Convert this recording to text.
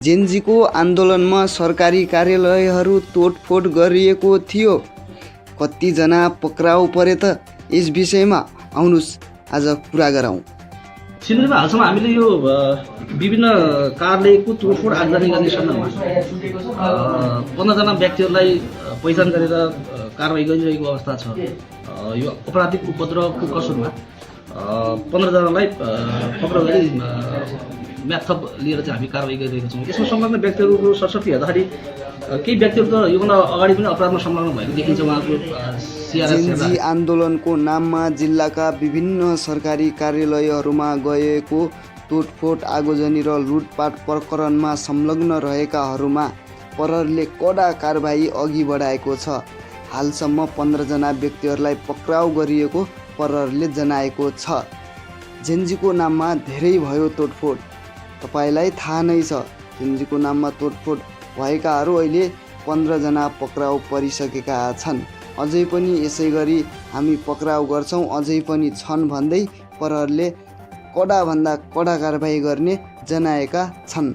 जेनजीको आन्दोलनमा सरकारी कार्यालयहरू तोडफोड गरिएको थियो। कतिजना पक्राउ परे त? यस विषयमा आउनुस् आज कुरा गरौँ। सिलगढीमा हालसम्म हामीले यो विभिन्न कार्यालयको तोडफोड आगजनी गर्ने सन्दर्भमा 15 जना व्यक्तिहरूलाई पहिचान गरेर कारबाही गरिरहेको अवस्था छ। यो अपराधिक उपद्रवको कसुरमा 15 जनालाई पक्राउ गरी म्याथप लिएर चाहिँ हामी कारबाही गरिरहेका छौँ। यसमा संलग्न व्यक्तिहरूको सरस्वती हेर्दाखेरि केही व्यक्तिहरू त योभन्दा अगाडि पनि अपराधमा संलग्न भएको देखिन्छ। उहाँको जेनजी आन्दोलनको नाममा जिल्लाका विभिन्न सरकारी कार्यालयहरूमा गएको तोडफोड आगोजनी र लुटपाट प्रकरणमा संलग्न रहेकाहरूमा प्रहरीले कडा कारबाही अघि बढाएको छ। हालसम्म 15 जना व्यक्तिहरूलाई पक्राउ गरिएको प्रहरीले जनाएको छ। जेनजीको नाममा धेरै भयो तोडफोड। तपाईलाई थाहा नै छ, जेनजीको नाममा तोडफोड भएकाहरू अहिले 15 जना पक्राउ परिसकेका छन्। अझै पनि यसै गरी हामी पक्राउ गर्छौँ, अझै पनि छन् भन्दै प्रहरीले कडाभन्दा कडा कारबाही गर्ने जनाएका छन्।